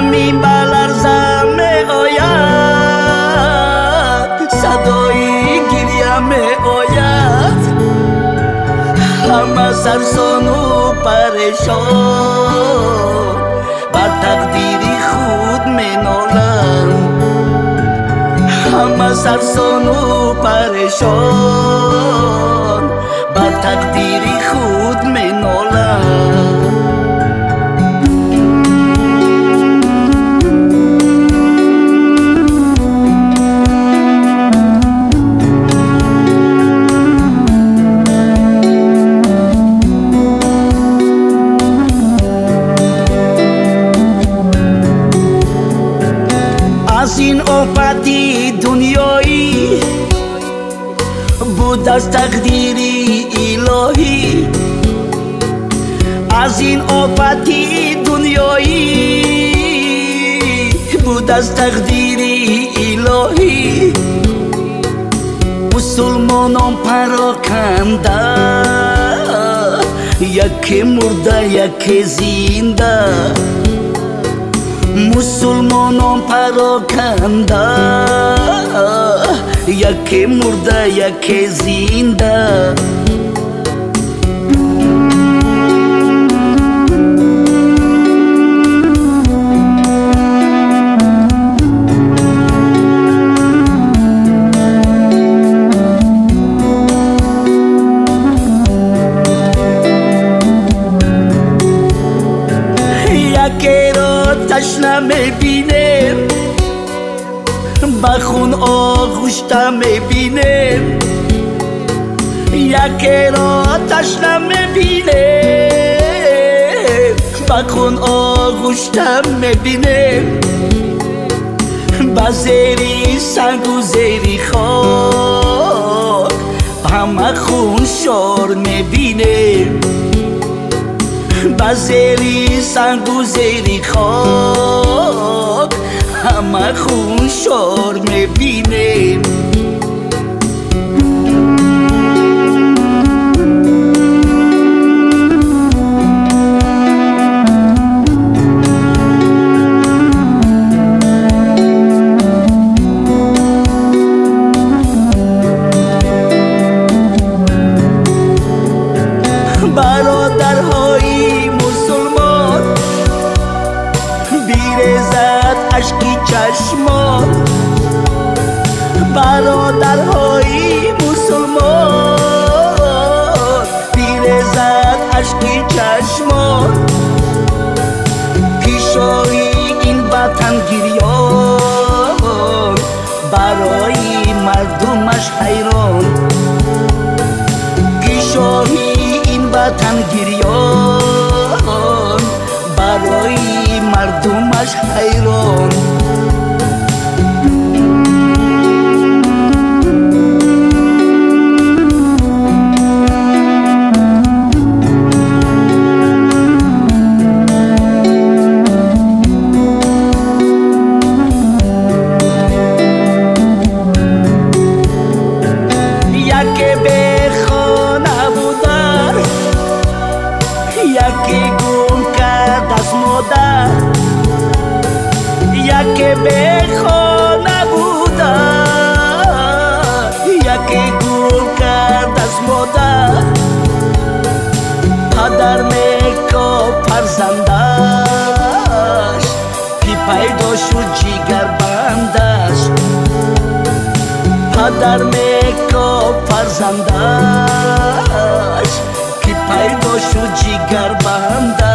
Замин ба ларза меояд, садои гиря меояд. Ҳама сарсону парешон бар тақдири худ меноланд. Ҳама сарсону парешон бар тақдири худ меноланд. Аз ин офати дунёӣ буд аз тақдири илоҳӣ. Аз ин офати дунёӣ буд аз тақдири илоҳӣ. Мусулмонон пароканда, яке мурда, яке зинда. Мусулмонон пароканда, яке мурда, яке зинда. Якеро ташна мебинем, ба хун оғӯшта мебинем. Якеро ташна мебинем, ба хун оғӯшта мебинем. Ба зери сангу зери хок ҳама хун шор мебинем. Ба зери сангу зери хок ҳама хун шор мебинем. Бародарҳои мусулмон, бирезад ашки чашмон. Бародарҳои мусулмон, бирезад ашки чашмон. Кишои ин ватан гирён, барои мардумаш ҳайрон. Кишои ин ватан гирён, барои мардумаш ҳайрон. Яке бехонаву дар, яке гум кард аз модар. Яке бехонаву дар, яке гум кард аз модар. Падар мекоб фарзандаш, ки пайдо шуд ҷигарбандаш. Падар мекоб фарзандаш, ки пайдо шуд ҷигарбандаш.